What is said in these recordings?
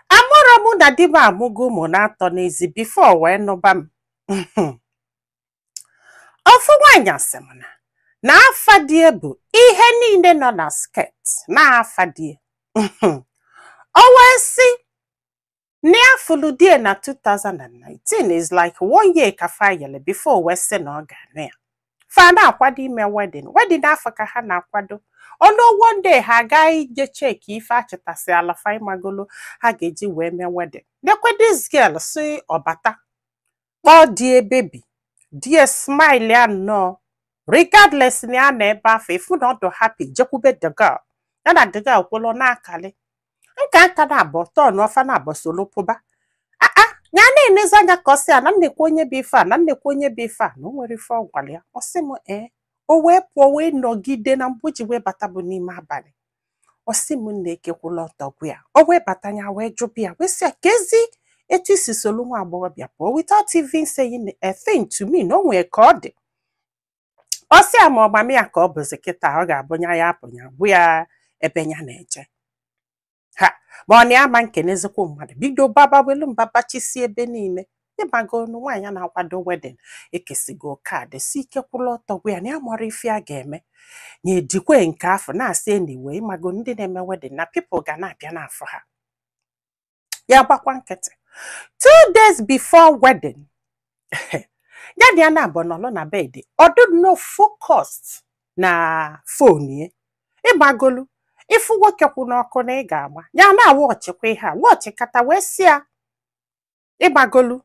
Amụrụ m na di m amụgo ụmụ na-atọ n'ezi before wee nụba m. Ofu nwaanyị asị m na afa die bụ ihe niile nọ na skirt na afa die. O wee sị na ya fụlụ die na 2019, is like one year ka fa yele before wee sị na ọ ga-anụ ya. Fa na-akwado ime wedding. Wedding afọ ka ha na-akwado ọnụ. One day ha gaa ije check ife achịtasị ala fa, ịmagolo, ha ga-eji wee mee wedding. Nekwe this girl si ọbata kpọọ die baby. Die smile ya nnọọ, regardless na ya na ebe afọ ifu na ọdụ happy. Jekwube the girl, ya na the girl kwụlụ n'akali nka nka na abụọ tọn ọfa na abụọ solo pụba. Aa, ya na-enezi anya ka ọ sị ya na nnekwu onye bụ ife a, na nnekwu onye bụ ife a, na o nwere ife ọ gwara ya. Ọ sị m ee, o wee pụọ wee nọgide na mgbe o ji wee bata bụ n'ime abalị. Ọ sị m na ekekwula ọtọ gwa ya. O wee bata, ya wee jụbụ ya, wee sị ya ka ezi etu isi solu nwa agbọghọbịa pụọ without even saying a thing to me, na o nwee ka ọ dị. Ọ sị ya ma ọgbam ya ka ọ bụzi kịta ọ ga-abụ nya ya apụ ya bụ ya ebe ya na-eje ha, ma ọ na-ama nkenezikwa mmadụ. Bido baba welu mbaba chisi ebe niile. Ịbago nwaanyị a na-akwado wedding ekesigo card, si ike kwụla ọtọ gwa ya na ya mara ife a ga-eme ya edikwe nke afọ na-asị anyway, ịmago ndị na-eme wedding na people ga na-abịa n'afọ ha. Ya gbakwa nkịtị. 2 days before wedding, ya na ya na-abụ nọlụ na bed, ọ dị no focused na phone ya. Ịgbagolu ịfụ nwoke kwụ n'ọkụ na ị ga-agba ya na-awọchịkwa ihe a wọchị kata wee sị ya, ịgbagolu,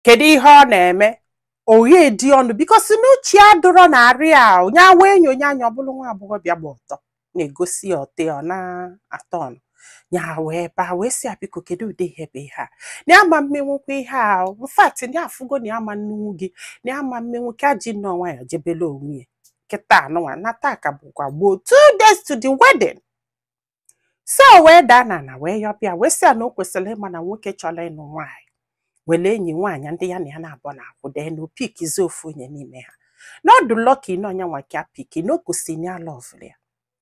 kedu ihe ọ na-eme? Oghe di ọnụ because n'uche ya dụrọ na arị a onye wee nyonye anya, ọ bụrụ nwa agbọghọbịa gba ọtọ na-egosi ya ọtọ ọ na-atọ ọnụ ya. Wee baa wee sị ya, biko, kedu ụdị ihe bụ ihe a, na ama mmenwukwa ihe a? In fact, na afụgo na ama nnunwu gị, na ama mmenwu ka ji nnọọ nwayọ jebele onwe ya kịta anụnwa na taa ka bụkwa gboo, 2 days to the wedding. So wee daa na na wee yọbịa, wee sị ya na o kwesịrị ịma na nwoke chọrọ ịnụ nwaanyị were enyi nwaanyị ndị ya na ya na-abụ na-akwụdo na pickizi ofu onye n'ime ha, na ọ dị lucky na onye nwa ka pick, na o gosi na ya loverụ ya.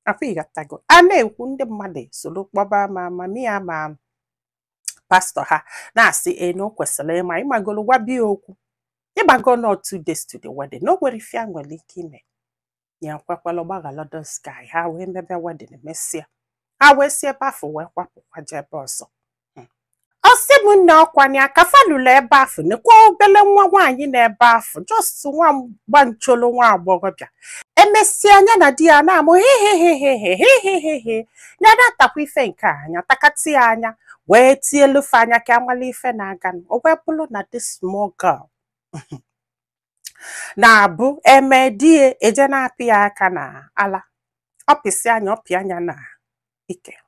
Afọ ịghọtago, a na-ekwu ndị mmadụ soro kpọba ma mami ya ma pastor ha na-asị e na o kwesịrị ịma, ịmagolo, gwa bịa okwu. Ịgbago nọ 2 days to the wedding, na o nwere ife a nwere ike ime ya. Kwekwala gbaghalụ this guy. Ha wee mebe wedding, mesịa ha wee si ebe afọ wee kwapụkwa jee ebe ọzọ. Ọ sị m nna, ọkwa ya ka falụlụ ebe afọ, nekwa obele nwa nwaanyị na ebe afọ, just nwa gbancholo nwa agbọghọbịa. Emesịa anya na di ya na-amụ hehehehehehehehe, ya na-atakwa ife nke a anya takatị ya anya wee tie elufe anya ka amala ife na-aga. O wee bụrụ na this small girl na-abụ eme di ya eje na-apị ya aka na ala, ọpịsị anya, ọpị anya na ike.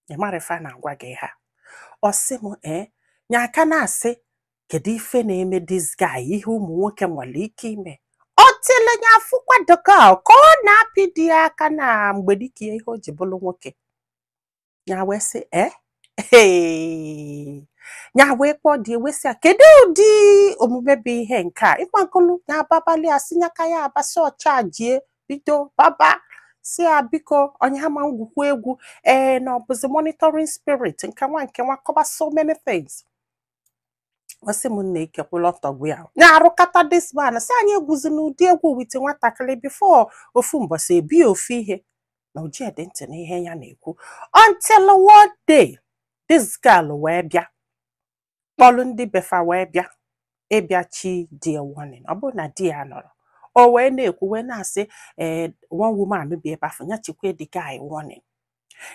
Ị mara ife a na-agwa gị ha. Ọ sị m ee, nya aka na-asị kedu ife na-eme this guy, ihe ụmụ nwoke nwere ike ime. Ọ tele ya afụkwa the girl ka ọ na-apị di ya aka na mgbedike, ihe o ji bụrụ nwoke. Ya wee sị ee, ya wee kpọọ di, wee sị ya kedu ụdị omume bụ ihe nke a? Ịgbagolu ya ababalị ya si nyaka ya abasị ọcha jie bido baba, si ya biko, onye ama ngwukwu egwu ee, na ọ bụzi monitoring spirit nke nwa nke nwa kọba so many things. Ọ sị m nna, ikekwula ọtọgwu ya na-arụkata this man, sị anyị egwuzi n'ụdị egwu with nwatakịrị before ofu mbọsị ebi ofu ihe na oji ede ntị na ihe ya na-ekwu, until one day this girl wee bịa kpọlụ ndị befa wee bịa ịbịa chi di ya warning. Ọ bụrụ na di ya nọrọ, o wee na-ekwu wee na-asị ee, one woman bi ebe afọ ya chikwe the guy warning,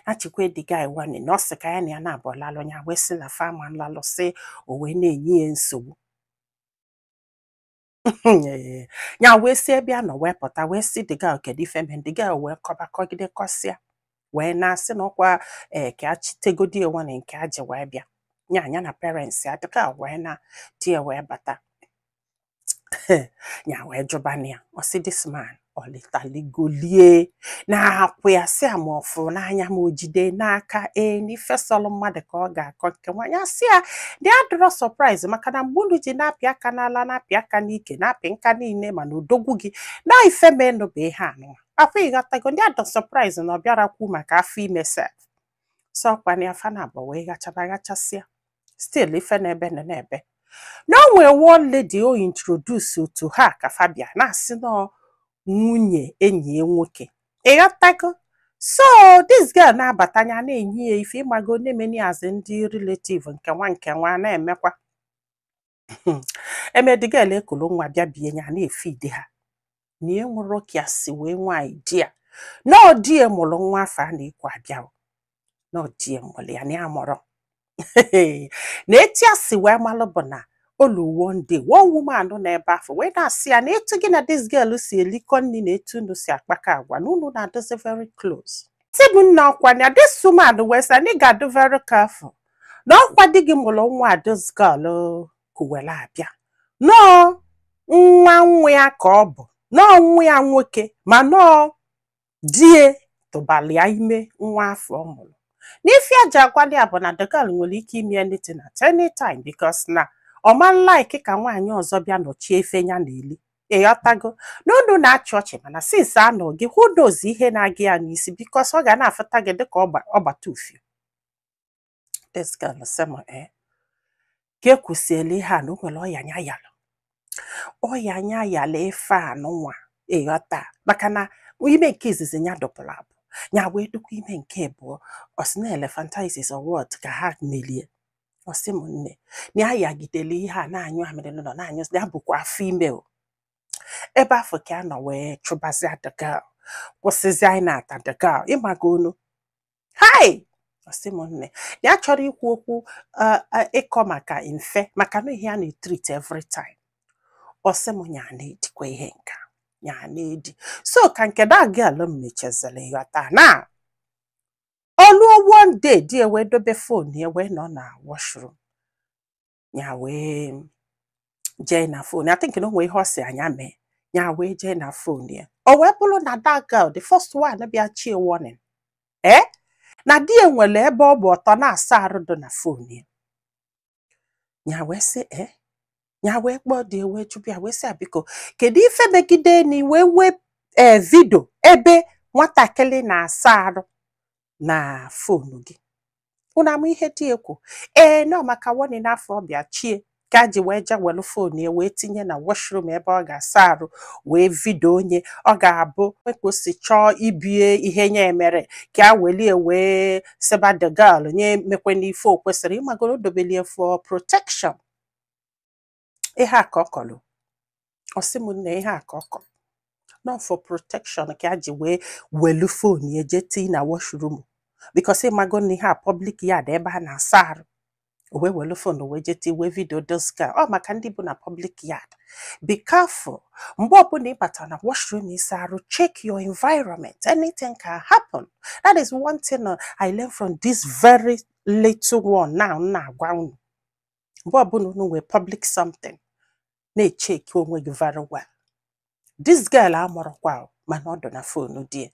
ya chikwe the guy warning, na ọ sị ka ya na ya na-abụ lalụ. Ya wee sị na fama nlalụ, sị o wee na-enye ya nsogbu. Ya wee sị ebe a nọ wee pụta, wee sị the girl kedu ife mee. The girl wee kọba kọgide kọsịa wee na-asị na ọkwa ee, ka a chitegodi ya warning nke a ji wee bịa ya anya na parents ya. The girl wee na di ya wee bata, ya wee jụbana ya. Ọ sị this man ọ litaligolie na-akwụ ya, sị a ma ọ fụrụ n'anya ma o jide n'aka ee, n'ife sọlụ mmadụ ka ọ ga-akọ. Nke nwaanyị asị ya dị adịrọ surprise, maka na mgbe unu ji na-apị aka n'ala, na-apị aka n'ike, na-apị nka niile, mana odogwu gị na ife menụ bụ ihe anụnwa afọ. Ịghọtago, ndị adọ surprise na ọ bịara kwu maka afọ ime sef. Sọkwana ya fa na abụọ wee ghachaba ghachasịa. Still ife na-ebe na na-ebe na o nwee one lady o introduce to ha ka fa bịa na-asị nọ nwunye enyi ya nwoke, ịghọtago? So this girl na-abata anya na-enye ya ife, ịmago, na-emeni azị ndị relative nke nwa nke nwa na-emekwa eme. The girl ekulu nwa bịa bie ya na-efide ha na e nwere ka ya si wee nwaanyị di ya na ọ di ya mụrụ nwa afọ a na-ekwu abịa o. Na ọ di ya mụrụ ya na ya mụrụ na etu ya si wee malụ bụ na olu one day one woman nọ n'ebe afọ wee na-asị ya na etu gị na this girl si elikọ nri na etu unu si akpakọ agwa na unu na-adịzi very close. Si bụ nna ọkwa na this woman wee sị na ị ga-adị very careful, na ọkwa di gị mụrụ nwa this girl kuwere abịa, nọọ nwa nwa ya ka ọ bụ, nọọ nwa ya nwoke, ma nọọ die tụbali ya ime nwa afọ ọ mụrụ. N'ife ya ji agwali ya bụ na the girl nwere ike ime anything at any time, because na ọ ma like ka nwaanyị ọzọ bịa nọchie ife ya na-eli, ịghọtago? Na unu na-achị ọchị, mana since anọ gị, who knows ihe na-aga ya n'isi, because ọ ga na-afụta gị dịka ọgbata ufio. This girl sị m ka ekwusiela ihe a na o nwere ọya nya yalụ, ọya nya yala ife a nụnwa, ịghọta? Maka na ime nke izizi ya dọpụrụ abụ ya wee dụkwa ime nke abụọ, ọ sị na elephantiasis or what ka ha melie. Ọ sị m nne na ya yagidele ihe a na-anyụ amịrị nọ na-anyụ ya bụkwa afọ ime o. Ebe afọ ka a nọ wee chụbazia the girl, kwụsịzi anyị na-ata the girl, ịmaga onu hai. Ọ sị m nne ya chọrọ ikwu okwu ịkọ maka mfe, maka na ihe a na-etreat every time. Ọ sị m ya na-edikwa ihe nka ya na-edi so ka nke that girl m mechaziri, ghọta? Na oluo one day di ya wee dobe phone ya wee nọ na washroom, ya wee jee na phone. I think na o nwee ihe ọ sị anya mee, ya wee jee na phone ya, o wee bụrụ na that girl, the first one bịa chie warning na di ya nwere ebe ọ bụ ọtọ na-asa arụ dị na phone ya. Ya wee sị ya wee kpọọ di ya wee jụbụ ya wee sị ya, biko, kedu ife megide ni wee wee video ebe nwatakịrị na-asa arụ na phone gị? Unu ama ihe dị ekwu nọ maka warning n'afọ ọbịa chie ka ji wee je welu phone ya wee tinye na washroom ebe ọ ga-asa arụ, wee video onye ọ ga-abụ ka o si chọọ ibie ihe nye emere ka a welie wee sịba the girl nye mekwe n'ife o kwesịrị ịmagoro dobelie for protection. Ihe a ka ọ kọrọ. Ọ sị m nne, ihe a ka ọ kọrọ, not for protection ka a ji wee welu phone ya jee tii na washroom, because ịmago na ihe a public yard ebe a na-asa arụ, o wee welu phone wee jee tii wee video this girl. Ọ maka ndị bụ na public yard, be careful. Mgbe ọbụla ị batara na washroom ịsa arụ, check your environment. Anything can happen. That is one thing I learned from this very little one now m na-agwa unu. Mgbe ọbụla unu nwee public something, na-echeki onwe gị very well. This girl amụrụkwa o, mana ọ dị na phone di ya.